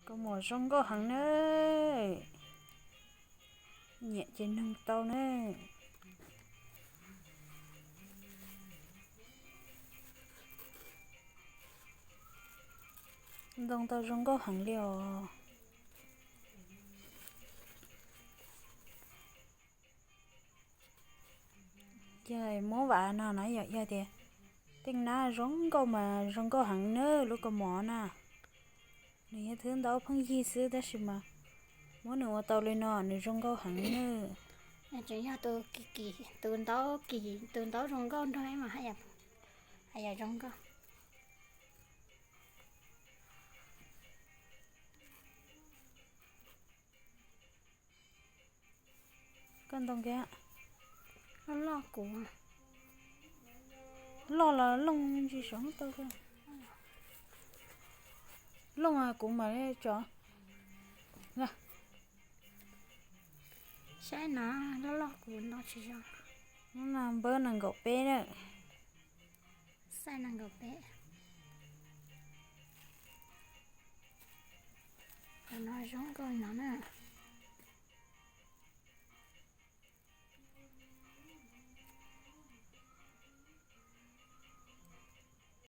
Kua muam zoo nkauj heev na, nyiam ces nug tau na. Ntoo tau zoo nkauj heev li os. Yog muab vam no na yom, yog tias tej nab zoo nkauj mas zoo nkauj heev na lub kaus mom na. Nws yog thwb ntaub pheej yig xwb tab sis mas muab nws ua tau li no nws zoo nkauj heev na. Tseem yog tus kim, tus ntaub kim, tus ntaub zoo nkauj nrog mas haj yam zoo nkauj. Koj ntoo kiag. Loj loj kuv. Loj los looj ntsis saum tau. Looj kuv mam li tso. Saib no, loj loj kuv ntoo tsis zoo. Npawb nees nkaum peb na. Xaij nees nkaum peb. Cov no zoo nkauj no na.